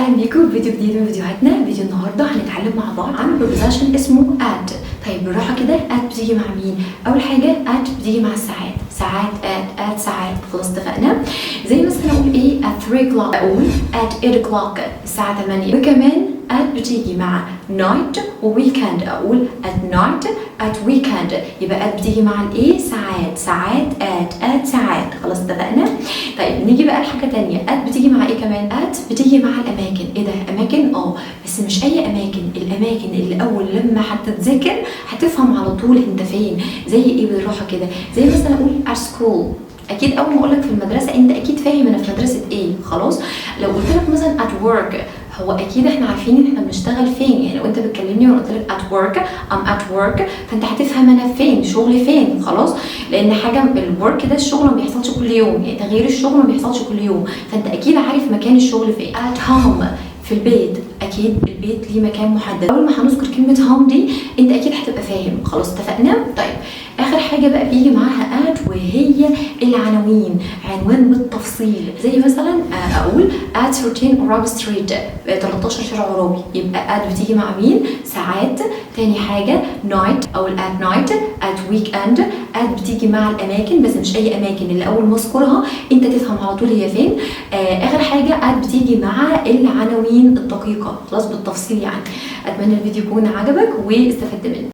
اهلا بيكم في فيديو جديد من فيديوهاتنا. فيديو النهارده هنتعلم مع بعض عن preposition اسمه at. طيب بالراحة كده، at بتيجي مع مين؟ اول حاجة at بتيجي مع الساعات، ساعات at، at ساعات. خلاص اتفقنا؟ زي مثلا اقول ايه؟ at 3 o'clock، اقول at 8 o'clock، الساعة 8. وكمان at بتيجي مع night و weekend، اقول at night، at weekend. يبقى at بتيجي مع الايه؟ ساعات، ساعات at، at ساعات. خلاص اتفقنا؟ طيب نيجي بقى لحاجة تانية، at بتيجي مع ايه كمان؟ at بتيجي مع الاماكن. ايه ده؟ اماكن؟ اه، بس مش اي اماكن، الاماكن اللي اول لما هتتذكر هتفهم على طول انت فين. زي ايه؟ بالراحة كده، زي مثلا اقول at school. اكيد اول ما اقول لك في المدرسة انت اكيد فاهم انا في مدرسه ايه. خلاص، لو قلت لك مثلا at work، هو اكيد احنا عارفين ان احنا بنشتغل فين. يعني لو انت بتكلمني وانا قلت لك at work، I'm at work، فانت هتفهم انا فين، شغلي فين. خلاص، لان حاجة ال work ده الشغل ما بيحصلش كل يوم، يعني تغيير الشغل ما بيحصلش كل يوم، فانت اكيد عارف مكان الشغل فين. at home في البيت، اكيد البيت ليه مكان محدد، اول ما هنذكر كلمة home دي انت اكيد هتبقى فاهم. خلاص اتفقنا؟ طيب اخر حاجة بقى بيجي معاها at وهي العناوين، عنوان بالتفصيل. زي مثلا اقول at 13 Orabi Street، 13 شارع عرابي. يبقى at بتيجي مع مين؟ ساعات. تاني حاجة night او at night، at weekend. at بتيجي مع الاماكن، بس مش اي اماكن، اللي اول ما اذكرها انت تفهم على طول هي فين. اخر حاجة at بتيجي مع العناوين الدقيقه، خلاص بالتفصيل يعني. اتمنى الفيديو يكون عجبك واستفدت منه.